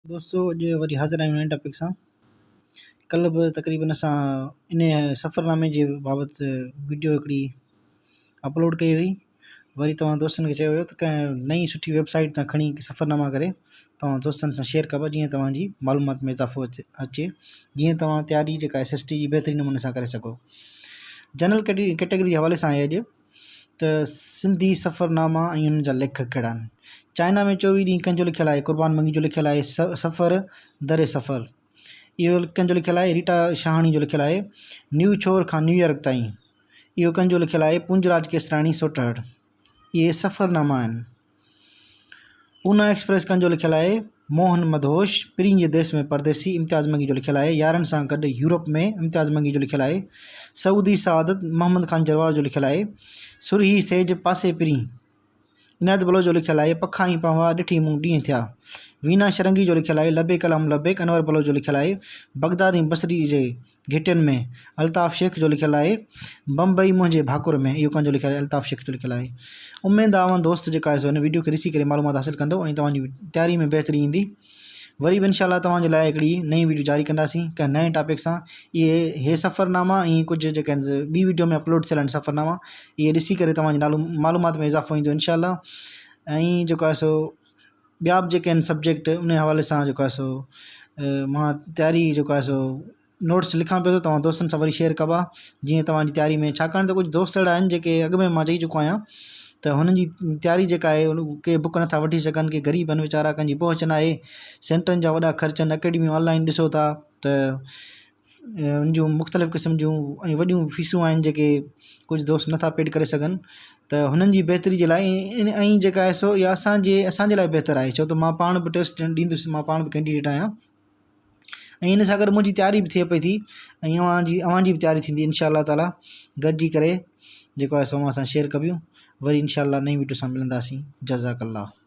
دوستو اڄ وري حاضر آهيون نئين ٽاپڪ سان ڪلهه به تقريبن اسان ان سفرنامي جي بابت وڊيو هڪڙي اپلوڊ ڪئي هئي وري توهان دوستن کي چيو ويو ته ڪنهن نئين سٺي ويب سائيٽ تان کڻي سفرناما ڪري توهان دوستن سان شيئر ڪبا جيئن توهان جي معلومات ۾ اضافو اچي جيئن توهان تياري جيڪا ايس ايس ٽي جي بهترين نموني سان ڪري سگهو جنرل ڪيٽيگري جي حوالي سان آهي اڄ ته سنڌي سفرناما ۽ انهن جا ليکڪ ڪهڙا آهن. چائنا ۾ 24 ڏينهن ڪنهن جو لکيل آهي؟ قربان منگي جو لکيل آهي سفر در سفر اهو ڪنهن جو لکيل آهي؟ ريٽا شاهاڻي جو لکيل آهي. نيو ڇور کان نيويارڪ تائين اهو ڪنهن جو لکيل آهي؟ پونجراج ڪيسراڻي سوٽهڙ اهي سفرناما آهن. پونا ايڪسپريس ڪنهن جو لکيل آهي؟ موهن مدهوش، پرين جي ديس ۾ پرديسي امتياز منگي جو لکيل آهي، يارن سان گڏ يورپ ۾ امتياز منگي جو لکيل آهي، سعودي سعادت محمد خان جروار جو لکيل آهي، سرهي سيج پاسي پرين عنايت بلوچ جو لکيل آهي، پکا ۽ پنهوار ڏٺي مون ڏينهن ٿيا وينا شرنگي جو لکيل آهي، لبيڪ اللهم لبيڪ انور بلوچ جو لکيل آهي، بغداد ۽ بصري جي گهٽين ۾ الطاف شيخ جو لکيل آهي بمبئي منهنجي ڀاڪر ۾ اهو ڪنهن جو لکيل آهي الطاف شيخ جو لکيل آهي اميد آهي اوهان دوست جيڪا آهي سو هن ويڊيو کي ڏسي ڪري معلومات حاصل ڪندو ۽ توهان جي تياري ۾ بهتري ايندي وري به انشاء الله توهان جي لاء هڪڙي نئين ويڊيو جاري ڪنداسين ڪنهن نئين ٽاپڪ سان اهي هي سفرناما ۽ ڪجهه جيڪا آهن ٻي ويڊيو ۾ اپلوڊ ٿيل آهن سفرناما اهي ڏسي ڪري توهان جي معلومات ۾ اضافو ايندو انشاء الله ۽ جيڪو آهي سو ٻيا به جيڪي آهن سبجيڪٽ ان حوالي سان جيڪو آهي سو مان تياري جيڪو آهي سو نوٽس لکان پيو ٿو توهان دوستن سان وري شيئر ڪبا جيئن توهان جي تياري ۾ ڇاڪاڻ ته ڪجهه دوست اهڙا آهن جيڪي اڳ ۾ مان چئي چڪو آهيان ته هنن جي تياري جيڪا آهي ڪي بڪ نٿا وٺي سگهن ڪي غريب آهن ويچارا ڪنهن جي پهچ ناهي سينٽرن جا وڏا خرچ آهن اڪيڊميون آنلائن ڏسو ٿا ته ان جون مختلف قسم جون ۽ وڏيون فيسون آهن جيڪي ڪجهه دوست نٿا پيڊ ڪري سگهن ته هنن جي بهتري جي لاء ۽ جيڪا آهي سو اها اسانجي اسانجي لاء بهتر آهي ڇو ته مان پاڻ به ٽيسٽ ڏيندس مان پاڻ به ڪينڊيڊيٽ آهيان ۽ ان سان گڏ منهنجي تياري به ٿئي پئي ٿي ۽ اوهان جي اوهان جي به تياري ٿيندي انشاء الله تعاليٰ گڏجي ڪري جيڪو آهي سو اوهان سان شيئر ڪبيون وري انشاء الله نئين ويڊيو سان ملنداسين جزاڪ الله.